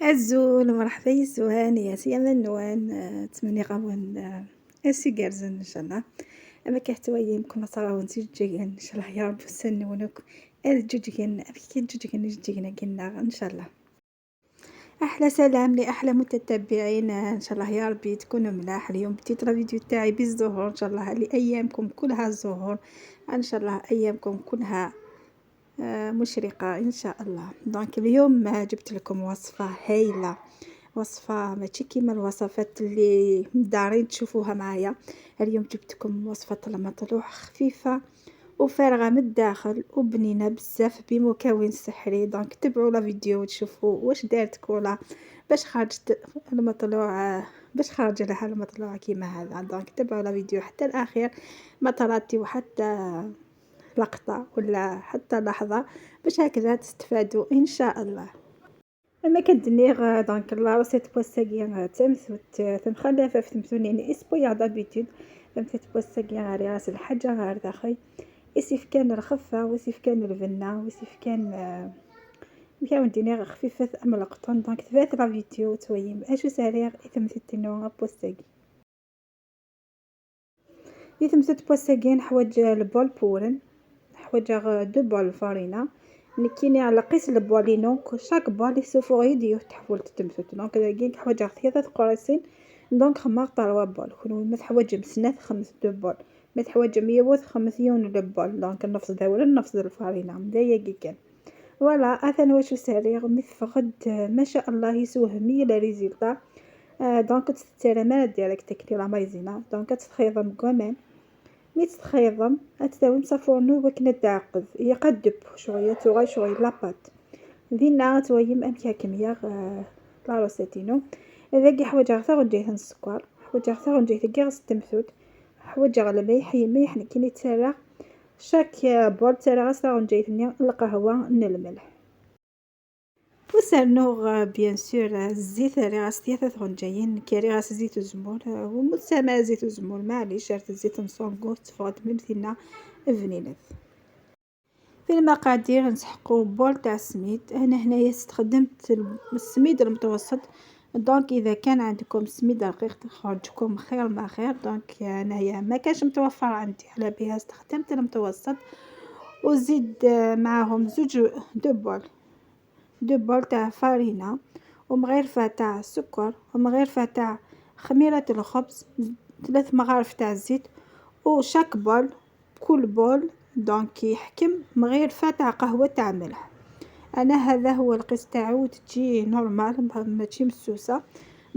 أزول مرحبا يسوان يا سيما نوان تمني غاون أسي إن شاء الله. أما كحتويمكم صراون تجيجن إن شاء الله يا رب سنونك الجوجين أبكي جوجين جوجين كنا إن شاء الله. أحلى سلام لأحلى متتبعين، إن شاء الله يا ربي تكونوا ملاح. اليوم بديت la vidéo تاعي بالزهور، إن شاء الله لأيامكم كلها زهور، إن شاء الله أيامكم كلها مشرقة إن شاء الله. donc اليوم جبت لكم وصفة هايلة، وصفة ماشي كيما الوصفات اللي مدارين تشوفوها معايا. اليوم جبت لكم وصفة المطلوع خفيفة وفارغة من الداخل وبنينة بزاف بمكون سحري. donc تبعوا la vidéo وتشوفوا واش دارت كولا باش خرجت المطلوع، باش خرج لها المطلوع كيما هذا. donc تبعوا la vidéo حتى الاخير، ما تراتيو حتى لقطة ولا حتى لحظة باش هكذا تستفادوا ان شاء الله. اما كدنيغ donc la recette بوساكي تمثوت تمخلفة في تمثونين اسبوع d'habitude تمثوت بوساكي غير راس الحاجة غير داخل يسيف كان الخفة ويسيف كان البنة ويسيف كان مكاون دينيغ خفيفة ام القطن. donc تبعت la vidéo تويم اشو ساريغ تمثلتينو بوساكي يتمثلت بوساكي. نحوج ال bol بورن، نحوج deux bols فرينة نكيني على قيس ال bol ينو chaque bol يسوفو يديو تحولت تمثلت. donc كي حوج ثلاثة قراصين donc خمار trois bols، كون ما تحوج مسنات خمس deux bols، ما تحوج ميوث خمس يون ال bol. donc النفس داول النفس الفرينة مدايا كان voilà. اثن واش ساريغ مثفقد ما شاء الله يسوه مية résultat. donc تسترى ما ديالك تاكلي la maïzena. donc تخيضم كمان مي تخيضم تداوي مسافورنو وكنا تعقد يقدب شوية تغاي شوية la pâte دينا تويم امكا كمية la recette ينو. ذاكي حوايج غ ثغنجيه السكر، حوايج غ ثغنجيه كيغس التمثوت، حوايج غ الملح مليح كي تسرع chaque bol تسرع غ ثغنجيه القهوة ن الملح وسرنوغ bien sûr الزيت ري غاس ثلاثة ثغنجاين كي غاس زيت الزمور ومتسامى زيت الزمور معليش شرت الزيت نصونغو تفغد ممثلنا بنينات. في المقادير نسحقو bol تاع السميد. انا هنايا استخدمت السميد المتوسط، donc اذا كان عندكم سميد رقيق تخرجكم خير ما خير. donc انايا ما كانش متوفر عندي على بها استخدمت المتوسط. وزيد معاهم زوج deux bols تاع فرينة ومغرفة تاع السكر ومغرفة تاع خميرة الخبز، 3 مغارف تاع الزيت، و chaque bol كل bol donc يحكم مغرفة تاع قهوة تاع ملح. انا هذا هو القيس تاعو تجي normal ماشي مسوسة.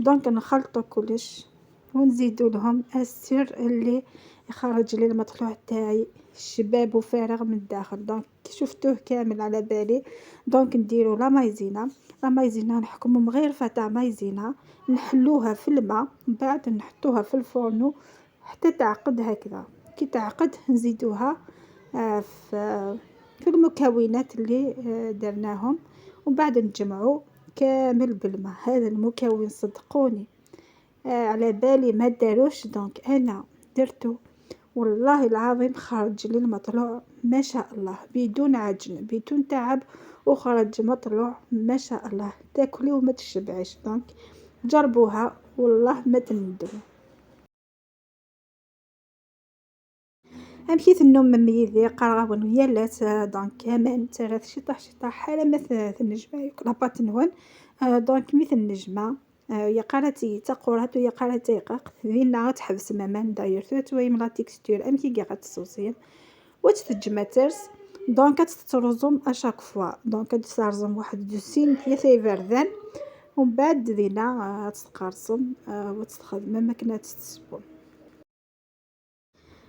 donc نخلطو كلش ونزيدو لهم السر اللي يخرج لي المطلوع تاعي شباب وفارغ من الداخل. donc شفتوه كامل على بالي. donc نديرو la maïzena، la maïzena نحكمو مغرفة تاع مايزينا نحلوها في الماء، من بعد نحطوها في الفرن حتى تعقد هكذا. كي تعقد نزيدوها في المكونات اللي درناهم، ومن بعد نجمعو كامل بالماء. هذا المكون صدقوني على بالي ما داروش، donc انا درتو والله العظيم خرج لي المطلوع ما شاء الله بدون عجن بدون تعب، وخرج مطلوع ما شاء الله تاكلي وما تشبعيش. donc جربوها والله ما تندموا. امشيت النوم ميدي قراون يلات. donc كمان ثلاث شطح شطح حالة ما النجمة la pâte نون. donc مثل النجمة يا قالتي تقورات ويا قالتي قاق ذينا تحبس مامان داير تويم la texture امكي كي غاتسوسين وتتجمع ترس. donc تترزم à chaque fois، donc ترزم واحد دوسين ثلاثة يفردان ومن بعد دينا تتقرصم وتتخدم ما كنا تتسبون.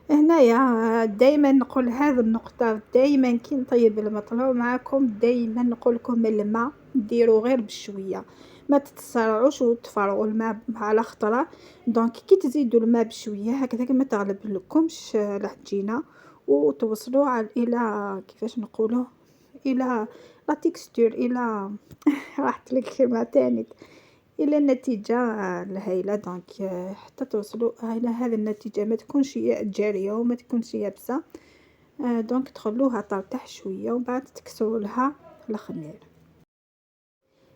هنايا دايما نقول هذه النقطة، دايما كي نطيب المطلوع معاكم دايما نقول لكم الماء ديروا غير بشوية، ما تتسرعوش وتفرغوا الماء على خطرة. donc كي تزيدوا الماء بشوية هكذا ما تغلب لكمش العجينة وتوصلوا على الى كيفاش نقولوا الى la texture الى راحت لك كلمة تاني الى النتيجة الهايلة. donc حتى توصلوا الى هذه النتيجة ما تكونش جارية وما تكونش يابسة. donc تخلوها ترتاح شوية ومن بعد تكسروا لها الخمير.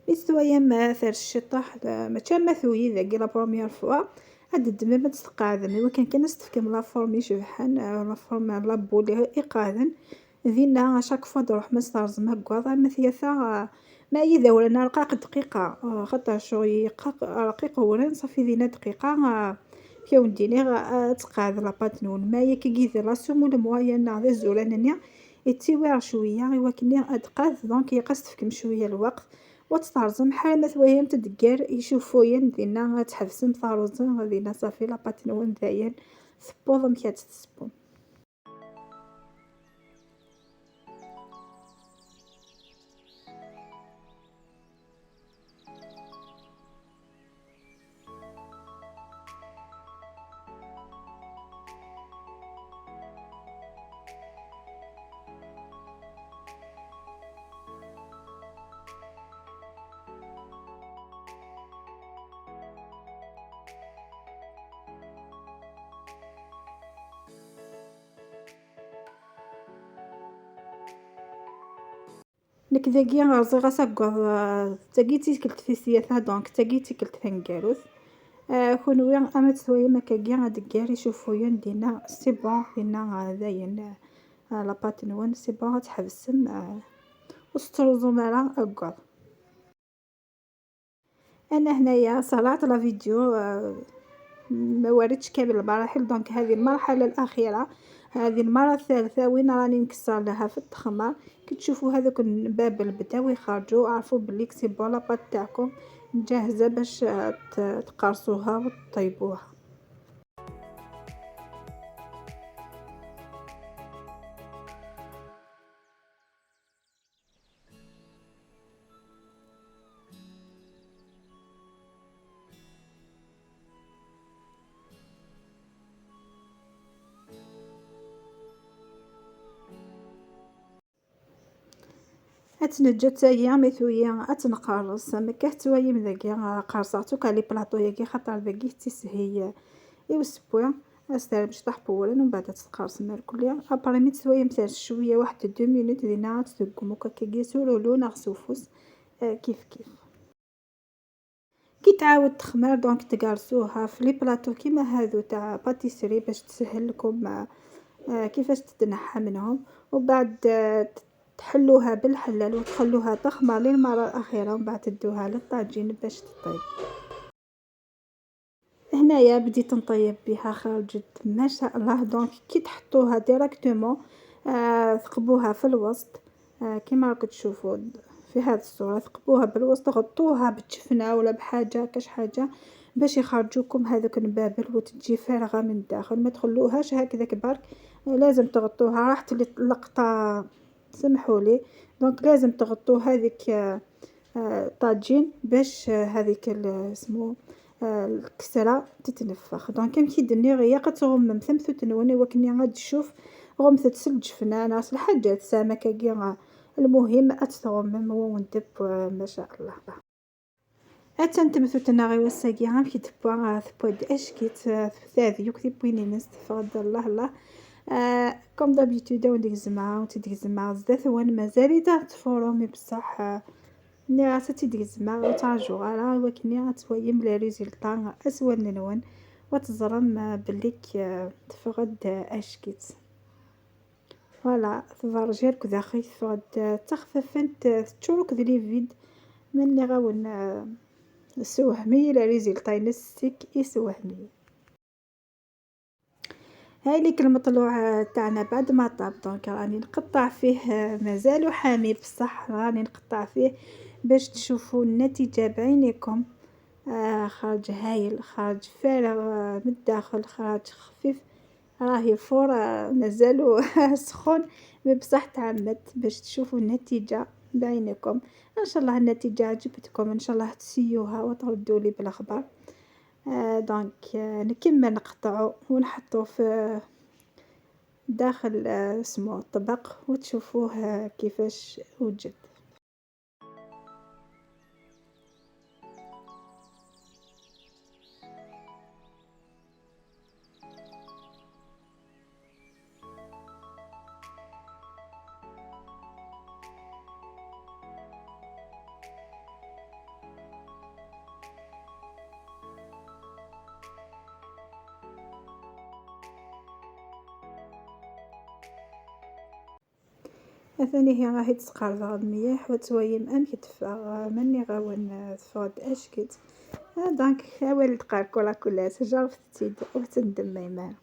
ميستويا ثار الشطح ماشي ما ثوي ذاكي la première fois هاد الدمام تستقعد وكان كان استفكم la forme يشبحن la forme la boule إقاذن ذينا à chaque fois تروح مسترزم هكا مثيثا ما إذا ولا رقاق دقيقة خاطر شو رقيق وران صافي ذينا دقيقة كيوديني تقعد la pâte نون ما ياك كي la semoule moyenne ذا الزولانية يتيوار شوية إوا كني أدقاذ donc يقص تفكم شوية الوقت وتسترزم حال ما ثويهم تدقار يشوفوين دينا تحبسم ثاروزن دينا صافي la pâte نون داين ثبوض مكات تسبو. نك ذاكي رزيغ أساكاض تاكي تيكلت في سياسة donc تاكي تيكلت ثنقاروث كونوي أما تسوي مكاكي غادي يشوفوين دينا c'est bon دينا داين la pâte نون c'est bon تحبسم وستروزو مالا أكاض. أنا هنايا صلعت la vidéo ما وردش كامل المراحل donc هذه المرحلة الأخيرة هذه المرة الثالثة وين راني نكسر لها في التخمر. كي تشوفوا هذوك الباب بداو يخرجوا عرفوا بلي c'est bon la pâte تاعكم جاهزة باش تقرصوها وتطيبوها. اتنجا تايا ميثويا اتنقرص ما كهتوايم ذاكي قرصاتو على plateau ياكي خاطر ذاكي تسهي ايوا سبويا استار باش طاح بولا ومن بعد تقرص مال كليا après مي تسوايم تاع شويه واحد 2 minutes دينا تسقمو كاكي سولو نغسوفوس كيف كيف. كي تعاود تخمر donc تقرصوها في les plateaux كيما هادو تاع pâtisserie باش تسهل لكم كيفاش تتنحى منهم، وبعد تحلوها بالحلال وتخلوها تخمر للمرة الأخيرة ومن بعد تدوها للطاجين باش تطيب. هنايا بديت نطيب بها خرجت ما شاء الله. donc كي تحطوها directement ثقبوها في الوسط كيما راكم تشوفوا في هذه الصورة، ثقبوها بالوسط غطوها بالجفنة ولا بحاجة كاش حاجة باش يخرجوكم هذوك النبابل وتجي فارغة من الداخل. ما تخلوهاش هكذاك برك، لازم تغطوها. راحت اللقطة سمحوا لي. donc لازم تغطوا هذيك طاجين باش هذيك اسمو الكسرة تتنفخ. donc كي دني غيا قد تغمم ثمثو تنوني وكني غاد تشوف غمثت سلجفنا ناس الحاجات سامكة كي المهم اتغمم وندب ما شاء الله. اتن تمثوتنا غير وساكي غام كي تبوا تبوا اشكيت ثاذ يوك تبويني ناس تفضل الله الله. comme d'habitude وديك الزمعة وتديك الزمعة زدات وان مازال تفورو mais بصح ني غاتا تديك الزمعة وترجو غالا وكني غتويم les résultats اسود نلون وتزرم بليك تفقد اشكيت. voilà تفرجي رك داخل تفقد تخففنت تشوك ذي فيد مني غاون سوهمي les résultats نسيك يسوهمي. هاي ليك المطلوع تاعنا بعد ما طاب. donc راني نقطع فيه مازالو حامي بصح راني نقطع فيه باش تشوفوا النتيجة بعينيكم. خرج هايل، خرج فارغ من الداخل، خرج خفيف، راهي fort مازالو سخون بصح تعمدت باش تشوفوا النتيجة بعينكم. ان شاء الله النتيجة عجبتكم، ان شاء الله تسيوها وتردوا لي بالاخبار. donc نكمل نقطعو ونحطو في داخل اسمو الطبق وتشوفوه كيفاش وجد. ثاني هي راهي تسقرض مليح وتويم ام كتفاغ مني غاون تفاد اشكيت. donc اول تقاركو la كلاس جربت تيد وتندم ميمان.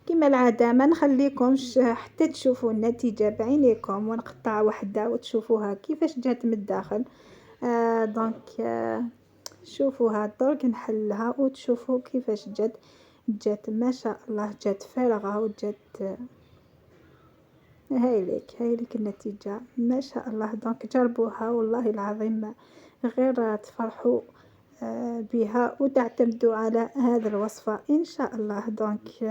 كما العادة ما نخليكمش حتى تشوفوا النتيجة بعينيكم، ونقطع وحدة وتشوفوها كيفاش جات من الداخل. donc شوفوها درك نحلها وتشوفوا كيفاش جات. جات ما شاء الله، جات فارغة وجات هايليك هايليك النتيجة ما شاء الله. donc جربوها والله العظيم غير تفرحوا بها وتعتمدوا على هذه الوصفة إن شاء الله. donc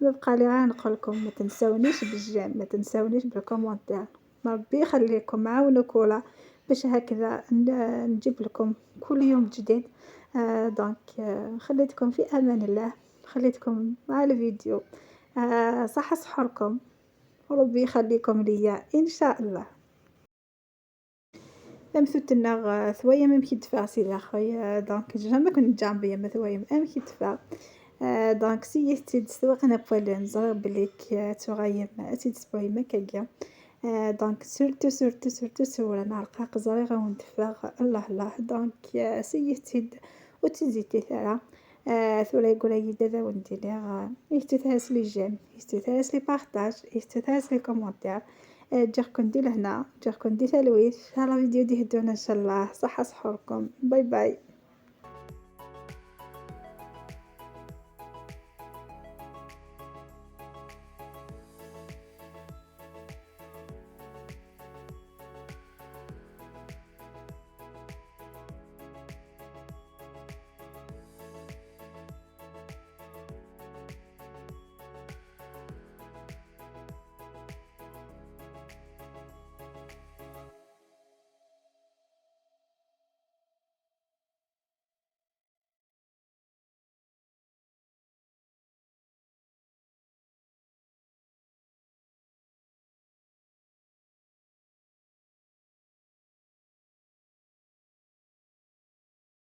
ببقى لي غير نقول لكم ما تنسونيش بال j'aime، ما تنسونيش بال commentaire، ربي يخليكم عاونوا كولا باش هكذا نجيب لكم كل يوم جديد. donc خليتكم في امان الله، خليتكم مع الفيديو. صح سحوركم وربي يخليكم ليا ان شاء الله. مثلتنا ثويا ما كيدفع سيدي اخويا. donc jamais كنت جامبيه ما ثويا ما كيدفع. donc سيتي تسوقنا بوالين زرا بليك تغيم تيتسبوي ما كاكيا. donc surtout surtout surtout سورة نعرقا قزري غاوندفع الله الله. donc سيتي وتزيدي ثرا ثورا يقول لي دادا وندير يستثاس les j'aime، يستثاس les partages، يستثاس les commentaires. جاكم دي لهنا، جاكم دي ثلويث. هذا فيديو دي هدونا ان شاء الله. صحة سحوركم، bye bye.